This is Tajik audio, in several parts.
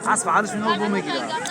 Аз фаъолиш мино бу мегирад.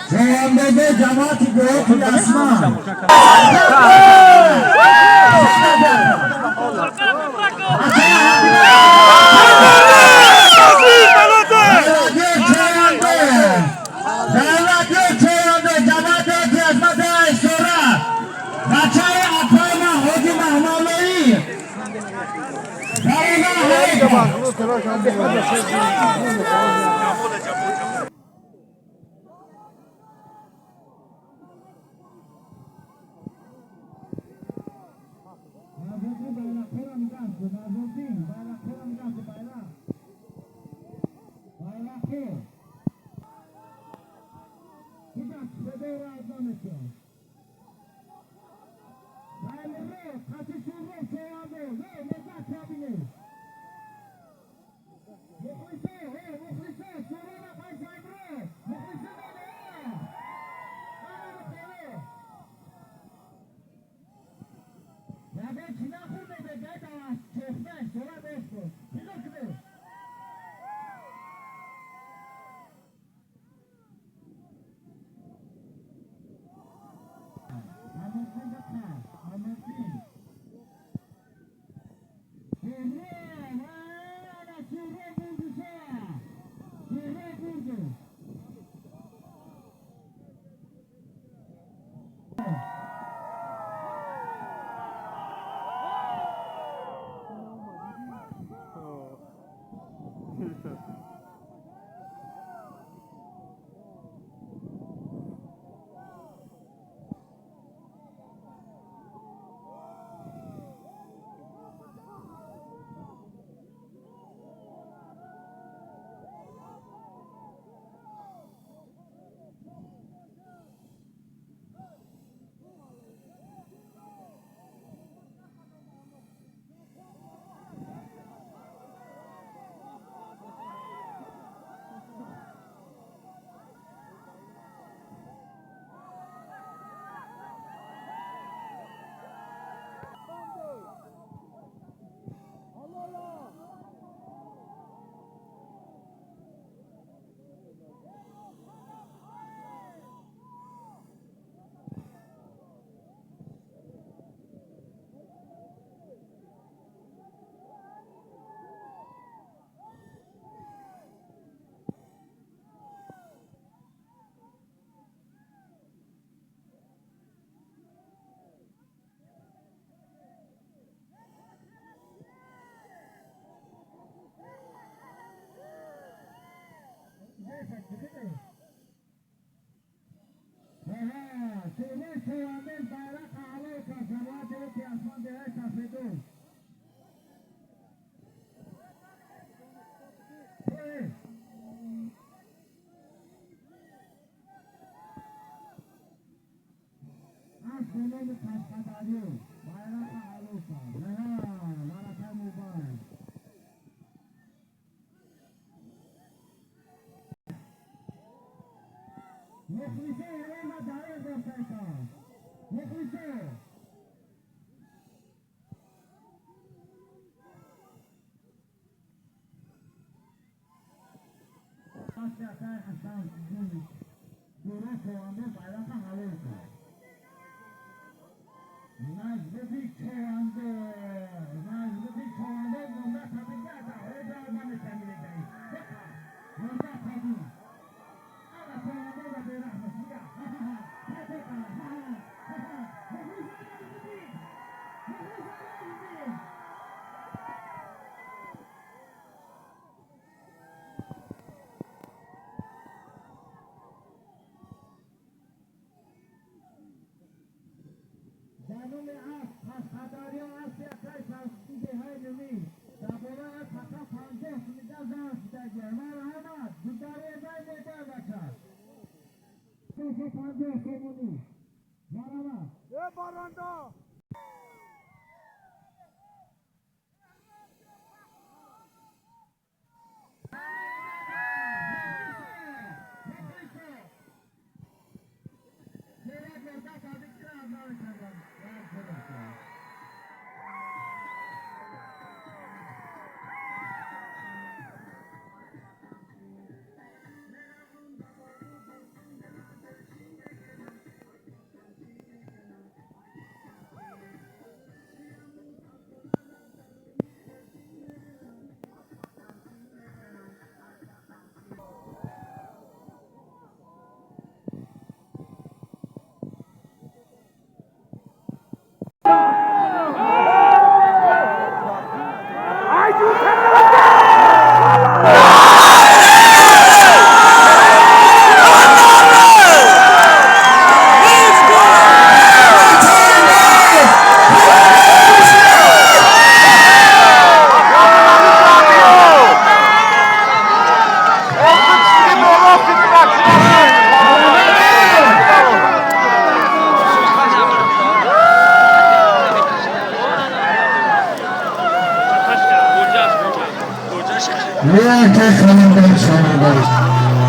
Яке халимдан шамидаш.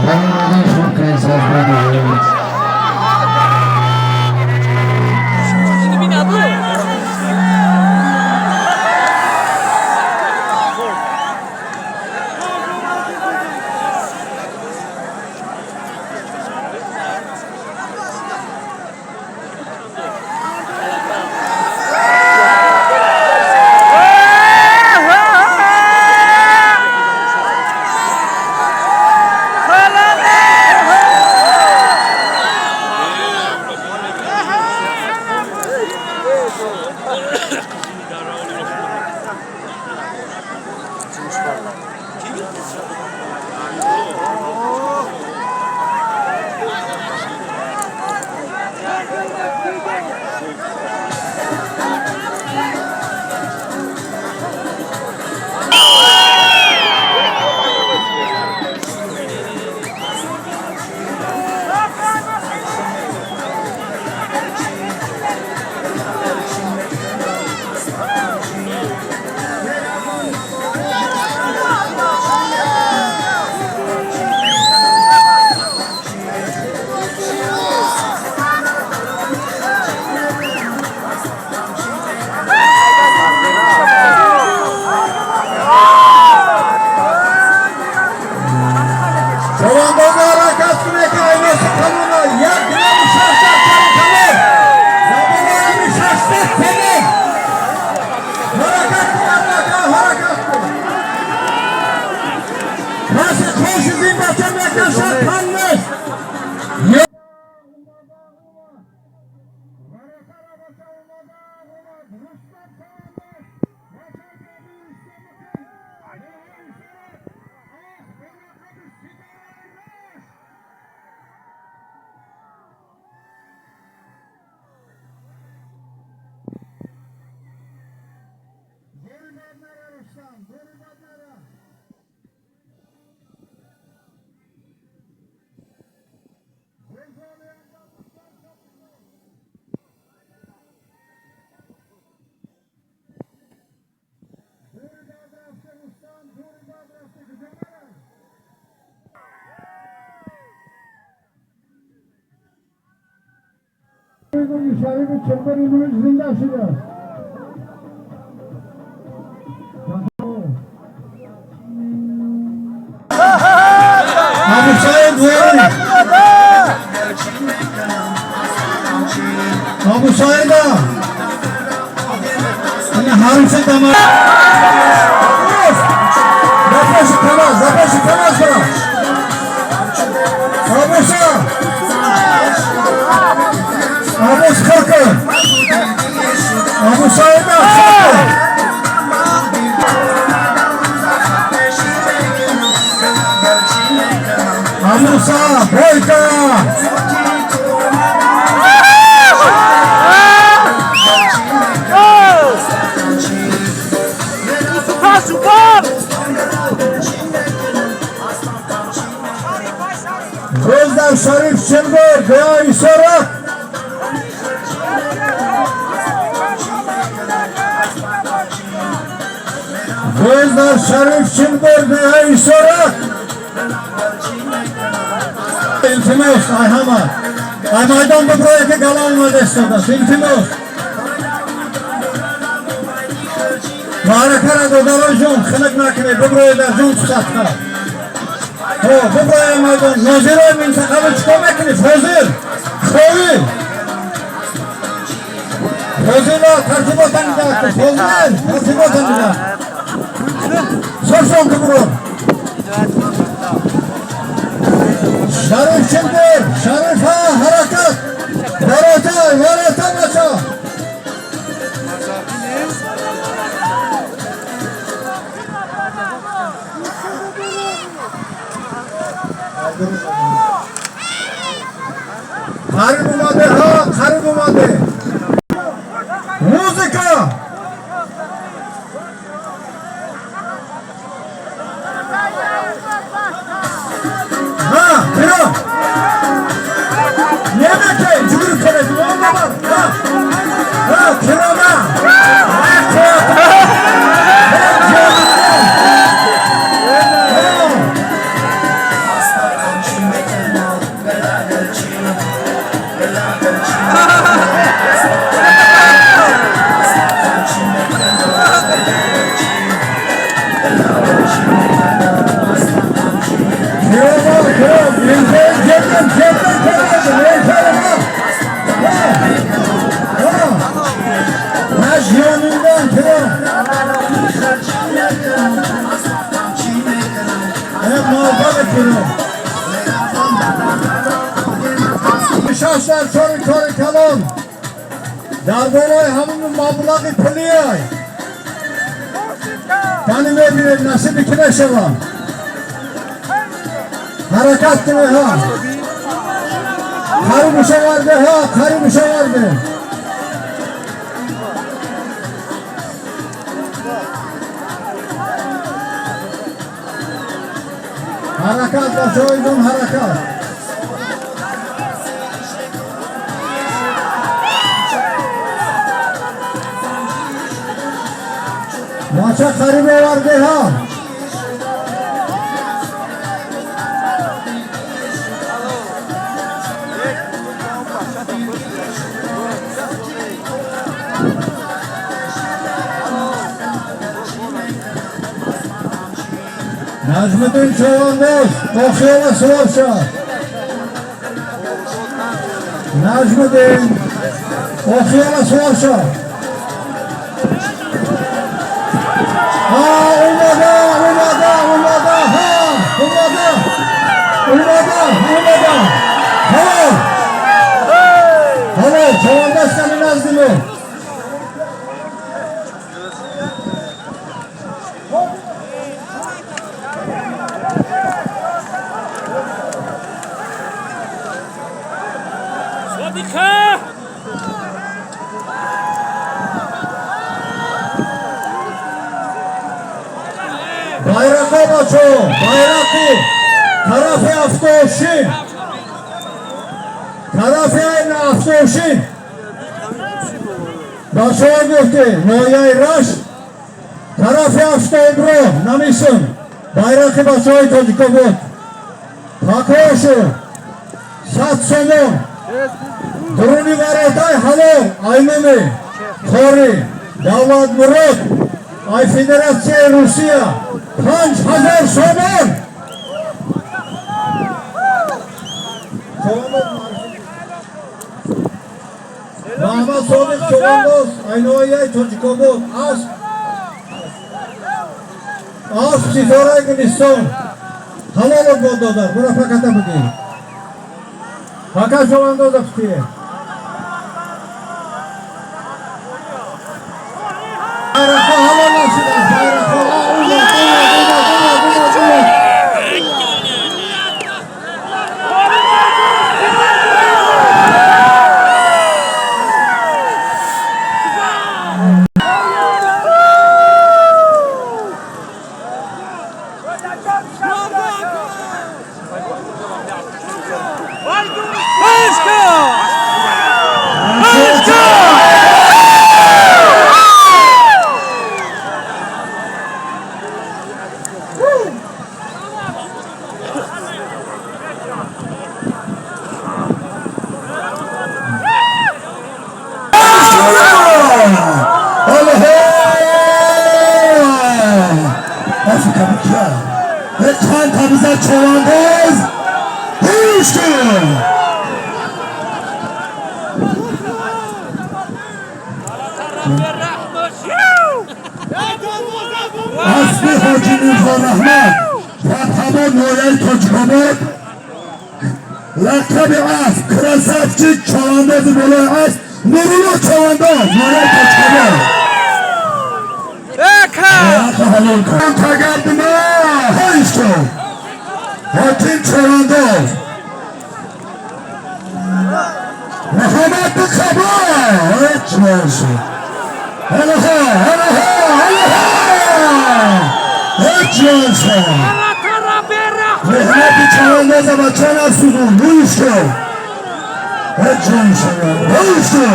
Баромадан хуб кунед. Чавандоза, ҳаракат кунед, ки айноси камона 1 грамм 600 камон забонаами 600 сомон. Ҳаракат кун, ака, ҳаракат кун. Каси қоши зин бача мекашад, кам нест. Шарифи Чембар имрӯз зинда шудааст. Абусаид Вори, Абусаида ина ҳарфи дама запаши камаз, запаши камаз бара. Абуса, Абус Хакар, Абусаида Хакар. Абуса Бойка. Супер, супер! Gözler Şarif Çember veya İşaret. Gözler Шариф Чембер veya İşaret. Илтимос, ай ҳама. Ай майдон биброя, ки гала омада истодааст. Илтимос. Маъракара, додарон ҷон, хинак накунед, биброед дар ҷон садқа. Ҳо, биброя майдон. Нозирои минтақаро чикор мекунед? Ҳозир. Хови. Ҳозирро тартиботан нигоҳ кун. Ҳозир, тартиботан нигоҳ. Сорсон кубро. Шариф Чембер, Шарифа ҳаракат. Ворота, ворота бача. Қариб омаде, ҳа, қариб омаде. Музыка! Дар болои ҳамон маблағи пулиай. Кани, мебинед, насиби ки мешавад. Ҳаракат кунед ҳа. Хари мушоварде ҳа, хари мушоварде. Ҳаракат, бачаҳои ҳаракат. Бача қариб оварде ҳа. Наҷмиддин Човандоз, Охиёла сувор шавад. Наҷмиддин, Охиёла сувор шавад. Ҳа, омада, омада, омада, ҳа, омада, омада, омада. Ҳалол. Ҳалол, Човандоз кани назди мо. Содиқа! Байрақо, бачаҳо, байрақи тарафи Автоошин. Тарафи Автоошин. Бачаҳо гуфте, ноҳияи Рашт, тарафи Автообро намисун. Байрақи бачаҳои Тоҷикобод. Пакошу 100 сомон. Дуруни варотай ҳалол айнуми қори Давлатмурод ай Федератсияи Русия 5000 сомон. Човандоз, Маҳмад Содиқ Човандоз, ай ноҳияи Тоҷикобод, асп, асп Ситораи Гулистон. Ҳалолот бод, додар, бура паката бигир. Пока човандоза птие. Байрақҳо ҳалол нашудааст, байрақҳо. Умад, умад, умад, умад, умад, умад. Let's go! Let's go! Allah! Afrika Bükya ve çantamıza çovandız Houston! Аспи Ҳоҷи Мирзо Раҳмат, Фатҳабод, ноҳияи Тоҷикобод, лақаби асп Красавчик, човандози болои асп Нурулло Човандоз, ноҳияи Тоҷикобод. Эка! Тагардима ҳайшо ҳоким човандоз Муҳаммад Бихабо ҳеҷ ҳалаҳо ҳалаҳо ҳалаҳо ҳеҷ меҳнати човандоза бача насӯзон рӯйшо ҳеҷ рӯйшо.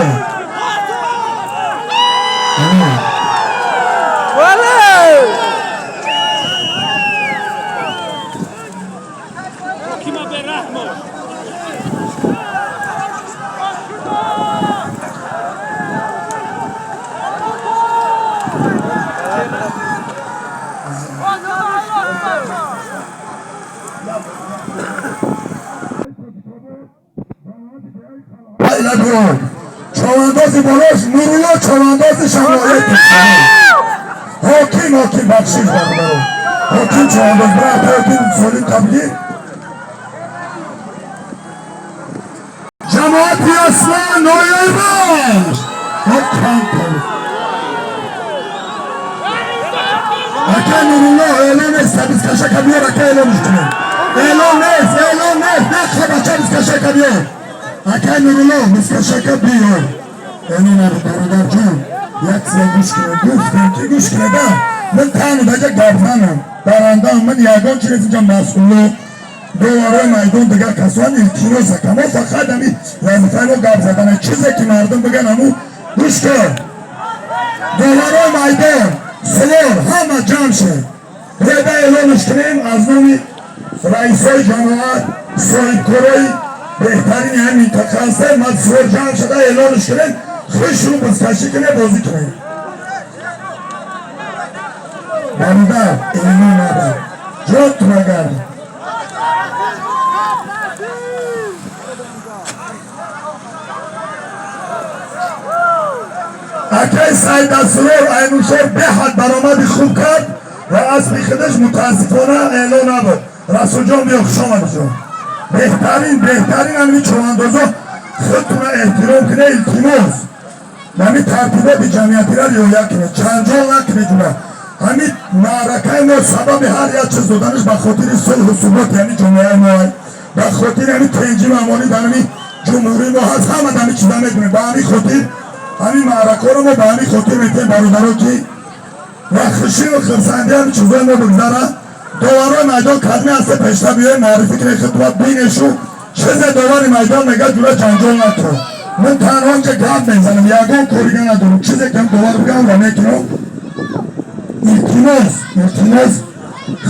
Вале! Кима бераҳмо! Човандози болош Нурулло Човандози шамояи. Ҳоким, ҳоким, бахшиш, бародаро, ҳоким човандоз, брат, ҳоким солим табгир. Ҷамоати Аслан, ноҳияи Рашт. Кам кам. Ака Нурулло, эълон нест, бизкашака биёр, ака, эълонш кунем. Эълон нест, эълон нест, наха, бача, бизкашака биёр. Ака Нурулло, бизкашака биёр. Эълон набуд, бародарҷон. Як чиза гӯш кунед, гуфтем ки гӯш кунед, ман тану даҷа гапзанам. Барандам, ман ягон чиз инҷа масъуло, доварои майдон, дигар касон, илтимос, ака, мо фақат ҳами вазифаи мо гап задана, чизе ки мардум биган, ҳаму. Гӯш кун, доварои майдон, сувор, ҳама ҷамъ шед, реда эълонш кунем. Аз номи раисои ҷамоат, соҳибкорои беҳтарини ҳамин минтақа ҳастем, ман сувор ҷамъ шуда эълонш кунем, хушрӯ бузкашӣ кунем, бозӣ кунем. Бародар, эълон набар, ҷон турагард. Акай Сайдасрор Айнушор беҳад баромади хуб кард ва аспи худаш, мутаассифона, эълон набуд. Расулҷон, биё, хуш омадиҷон. Беҳтарин, беҳтарин ҳамин човандозо, худтуна эҳтиром кунед, илтимос. Ҳамин тартиботи ҷамъиятиро риоя кунед, чанҷол накунед, ҷуна. Ҳамин маъракаи мо сабаби ҳар як чиз доданаш ба хотири сулҳу суботи ҳамин ҷомеаи мо, ба хотири ҳамин тенҷи амонӣ дар ҳамин ҷумҳурии мо ҳаст. Ҳама ҳамин чиза медонем. Ба ҳамин хотир ҳамин маъракаро мо ба ҳамин хотир метем, бародаро, ки ва хушию хурсандӣ ҳамин чизои мо бигзара. Доварои майдон кадме ҳасте, пешта биёем, муаррифӣ кунед хидмат, бинешу чизе довари майдон мега, ҷура ҷанҷол накун. Ман танҳо инҷа гап мезанам, ягон корига надорам. Чизе ки довар бигам ва мекунам. Илтимос, илтимос,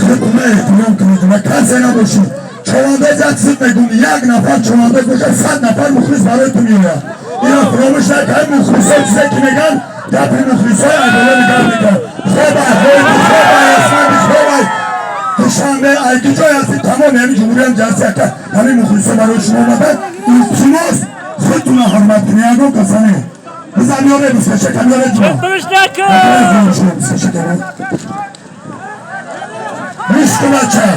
худтуна эҳтиром кунед ва касе набошед. Човандоз, як чиз мегум, як нафар човандоз бошад, 100 нафар мухлис барои ту меояд. Ина фуромӯш накард. Мухлисо чизе ки меган, гапи мухлисои айболони гап мекард. Хоба, хоба, ясманди, хоба, Душанбе, айки ҷой ҳасти, тамоми ҳамин ҷумҳуриям ҷалси, ака, ҳамин мухлисо барои шумо омадан. Илтимос, худтуна ҳурмат кунед, ягон каса не. Бизан, ёре, бискашакам, ёре, ҷума. Фурӯш накун! Гӯш кун, бача,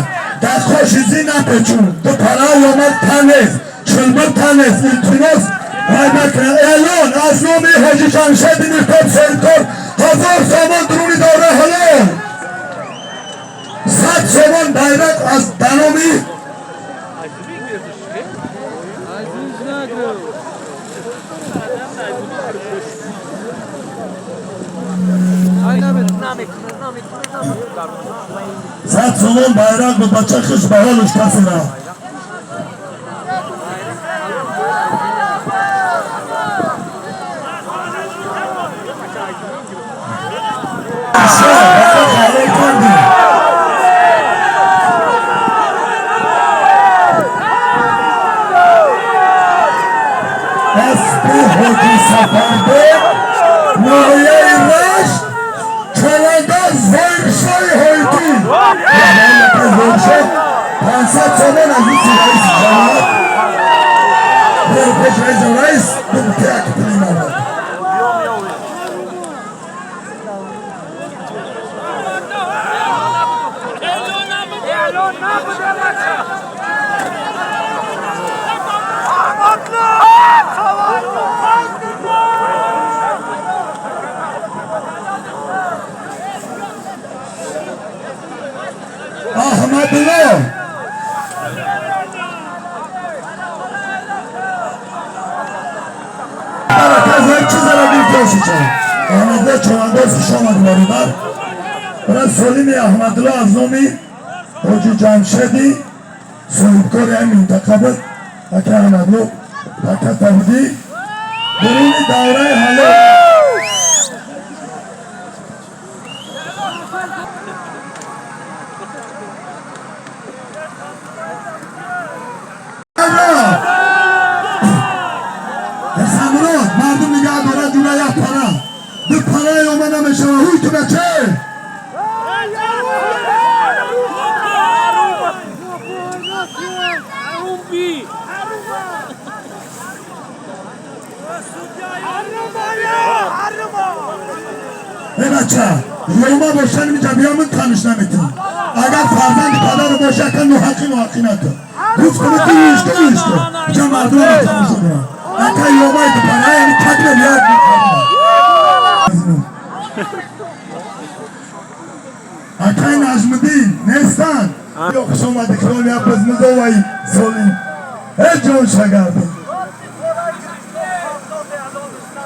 дар хошизӣ напечун. Ду пара омад, танест, чилбир танест. Илтимос, вай накунад. Эълон аз номи Ҳоҷи Ҷамшеди Миртоб, соҳибкор, 1000 сомон дуруни давраи ҳалол, 100 сомон байрақ аз ба номи 100 сомон байрақ буд, бача, хуш ба ҳолуш касера. Ҳалол кардем. Аспи Ҳоҷи Сафарбек, ноҳияи Рашт, човандоз Зоиршоҳи Ҳойтӣ, Зоиршоҳ, 500 сомон аз ин раиси ҷамоат. Пеш раис, раис, як пули мавод. Эълон набуд! Эълон набуд! Аҳмадулло. Бараказай, чизара гирифтошича. Аҳмадулло човандоз, хуш омадӣ, бародар. Бара Солими Аҳмадулло аз номи Ҳоҷи Ҷамшеди, соҳибкори ҳамин минтақа буд. Ака Аҳмадулло, баката будӣ, дуруни давраи ҳалол. Самурод, мардум нигаҳ дорад, ҷура, як пара, ду параи ома намешава. Ҳуй ту, баче. Арумби! Э, бача, ёма бошан, миҷа биё, ман таниш наметунам. Агар фарзанди падару боша, ака, ноҳақӣ, ноҳақӣ накун. Гуфтам ту ишку, ишку, иҷа мардума тамошо кунам. Ака, ёмаи ду пара, яъни кадмем як. Акай Наҷмиддин нестанд. Ё, хуш омадӣ, хиёл як бизмизоваи соли. Э, ҷон шагардӣ.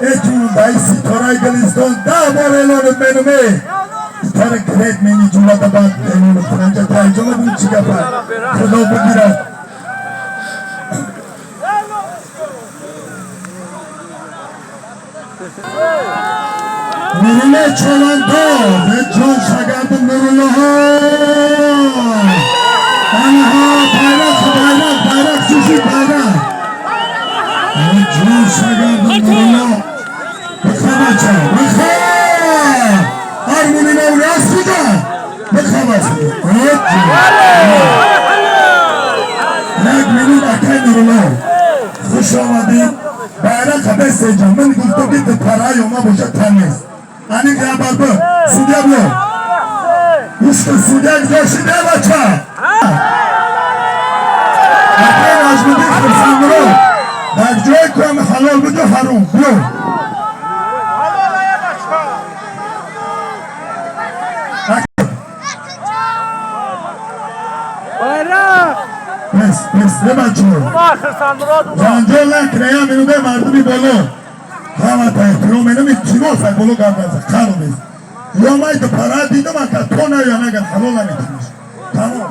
Э, ҷун, дай ситораи Гулистон 10 бор эълонат менуме. Ситора грет мени ҷурата бад эълонат кунанҷа таҳиҷома бун чӣ гапа. Худо бигирад. Нурулло Чоландоз, э, ҷон шагарди Нуруллоҳо. Анаҳо, байрақ, байрақ, байрақ, чуши байрақ. Э, ҷон шагарди Нурулло. Биха, бача, биха. Армуни наври аз куҷа? Биха, бача. Э, ҷон. Як минут, акай Нурулло. Хуш омадед. Байрақа бесеҷа. Ман гуфтам, ки параи ома бошад, тан нест. Ани габар б. Судья биё. Гӯш кун, судья гузошти, бача. Акай Наҷмиддин Хурсандмурод. Дар ҷое куам ҳалол буду ҳаром. Биё. Ҳалол, бача. Байрақ. Бес, бес, бача. Хурсандмурод. Ҷанҷол накунед, як минута, мардуми боло. Ҳама та эҳтиром менам, илтимос, ай боло гап наза, қаро бес. Ё май ду пара дидам, ака то наё нагар ҳалол наметуниш. Тамом.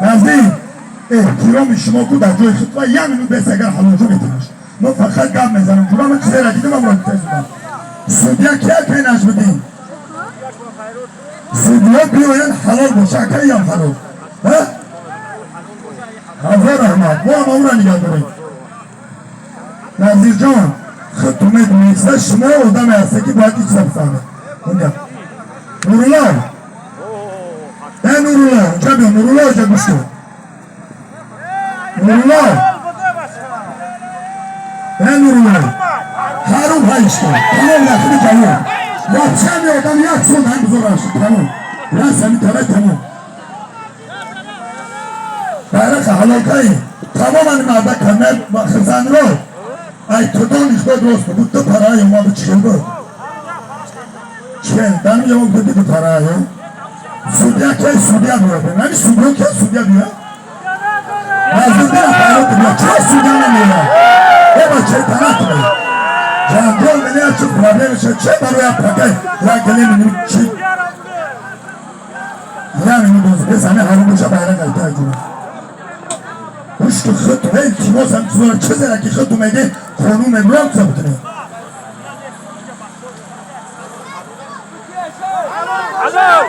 Наздик эҳтироми шумо ку дар ҷои худ ва як минут бес, агар ҳалолҷо метуниш. Мо фақат гап мезанам. Ҷура ман чизеро дидам, амро гуфта. Судья ки, акай Наҷмиддин? Судья биёянд, ҳалол боша, акаям ҳалол. Ҳа? Ҳазор раҳмат. Мо ҳам ӯра нигоҳ дорем. Назирҷон, худту медонед, шумо одаме ҳасте, ки бояд ичса бифаҳмед. Унҷа. Нурулло. Э, Нурулло, унҷа биё, Нурулло, унҷа гӯш кун. Нурулло. Э, Нурулло. Ҳарум ҳайшто. Тамом, нахиди ҷавоб. Вообще одам як сон ҳам бузораш. Тамом. Рас ҳами тараф тамом. Байрақа ҳалол кай. Тамоман мардак каме хизанро. Ай ту донишгоҳ рост буд, ту параи омад, чӣ буд? Чӣ? Дан ҷавоб буди ду параи. Судья кай, судья биёд. Нами судья кай, судья биёд. Назирдин пайрот биёд. Чаро судья намеяд? Э, бача, тараф меяд. Ҷанҷол менеяд, чӣ проблема шуд? Чӣ барои пакай? Як гиле минут чӣ? Як минут боз бес ҳаме ҳаром боша, байрақ айта ҷура. Гӯш ку, худ илтимос ҳам чизора чизера ки худту мегӣ, қонун мебурам, чиза бикунӣ. Ҳалол.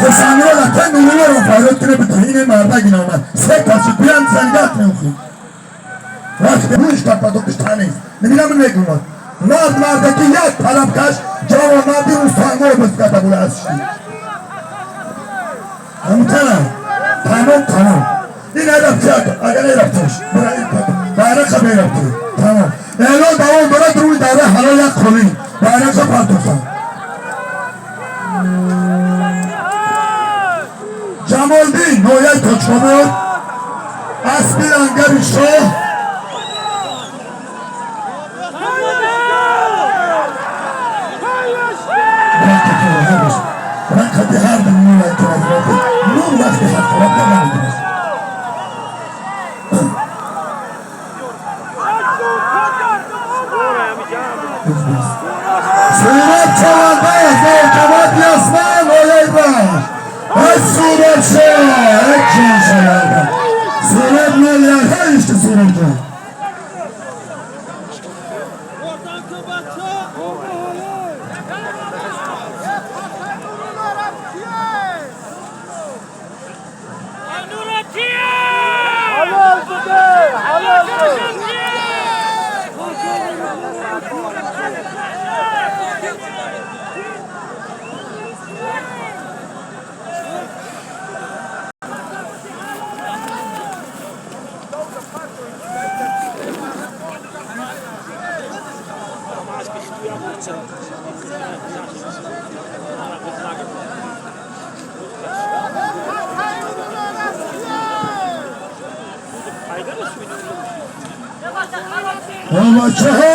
Хусанро лакай Нуруллоро файрод куне бите, ине мардак ина омад. Се каси биям зангат меохӣ. Вақте рӯш кападокиш танест. Небинам мегумад. Мард мардаки як талабкаш ҷавонмарди рустангор биската була аз ши. Ҳамутана. Тамом, тамом. Ин айрафти, агар айрафтиш. Бира ин байрақа мерафти. Тамом. Эълон давом дорад, рӯи дара ҳалол як қолин. Байрақа партофтан. Ҷамолдин, ноҳияи Точкобод, аспи лангари шоҳ. Рақати ҳар ду нур вақти ҳақорат намедонад. Сурат чавандоз, ҷавоб Ясман, ноҳияи Рашт. Ай Сурат шоҳ, ай ҷон шоҳ. Сурат нол як ҳашт, Сурат ҷон. Ҳалол буде. Ҳалол буд. Бачаҳо!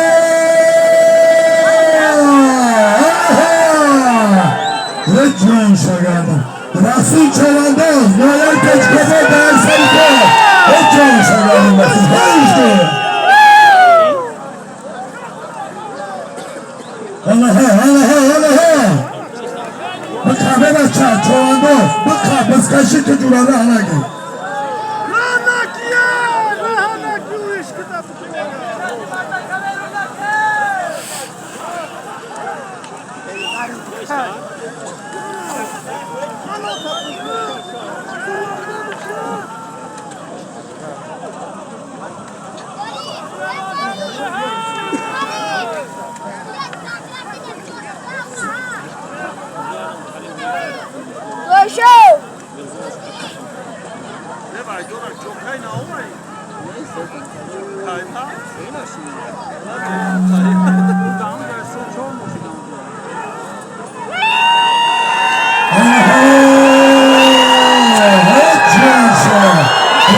Ҷон шагардон. Расул Чавандоз, ноҳияи Тоҷикобод, дар сари кор. Ҷон шагардон, Расул. Ҳайшто. Аллаҳо, аллаҳо, аллаҳо. Биқа, бебача, чавандоз, биқа, бизкашӣ ту ҷурада ҳалаги.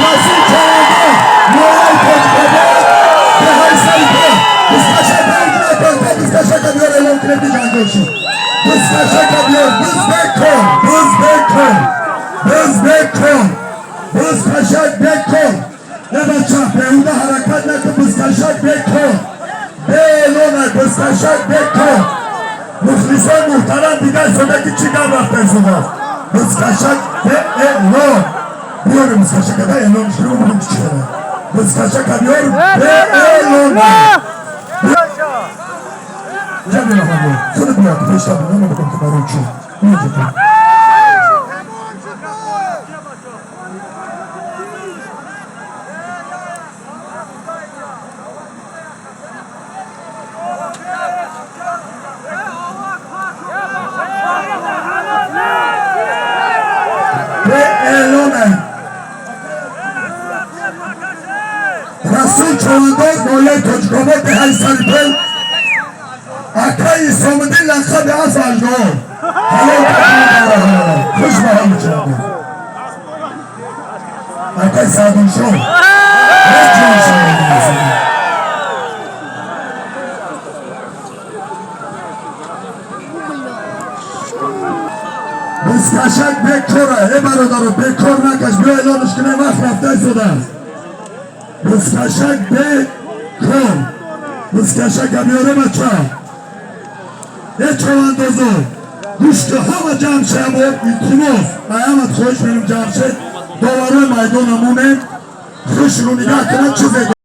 Расул Чавандоз, ноҳияи Тоҷикобод, деҳаи Сарипол. Бизкашака биёр, бизкашака биёр, эълон кунем, ки ҷангол шуд. Бизкашака биёр, биз бекор, биз бекор, биз бекор, бизкашак бекор. Э бача, беҳуда ҳаракат накун, бизкашак бекор. Беэлонай, бизкашак бекор. Мухлисон муҳтарам, дида истода, ки чӣ гап рафта истодааст. Бизкашак беэлон. Биёр бизкашака, да эълон шуд, бубин чӣ шуда. Бизкашака биёр, беэлон. Ҷабир Аҳмадов, худ биё, пештар биё, намедонам, ки барои чӣ. Биё ҷо. Беэлонай. Расул Чавандоз, ноҳияи Тоҷикобод, деҳаи Сарипел. Акаи Исомиддин, лақаби ас аждаҳо. Ҳалол, хуш ба ҳоли чавандоз. Акаи Саъдуншоҳ. Ҷон шавандоз. Бизкашак бекора, э бародаро, бекор накаш, биё эълонш кунем, вақт рафта истодааст. Бизкашак бекор. Бизкашака биёре, бача. Э чавандозо, гӯшти ҳама ҷамъ шавад, илтимос, ҳамат хоҳиш менам, ҷамъ шед, доварои майдона монем, хушрӯ нигаҳ кунад чизе.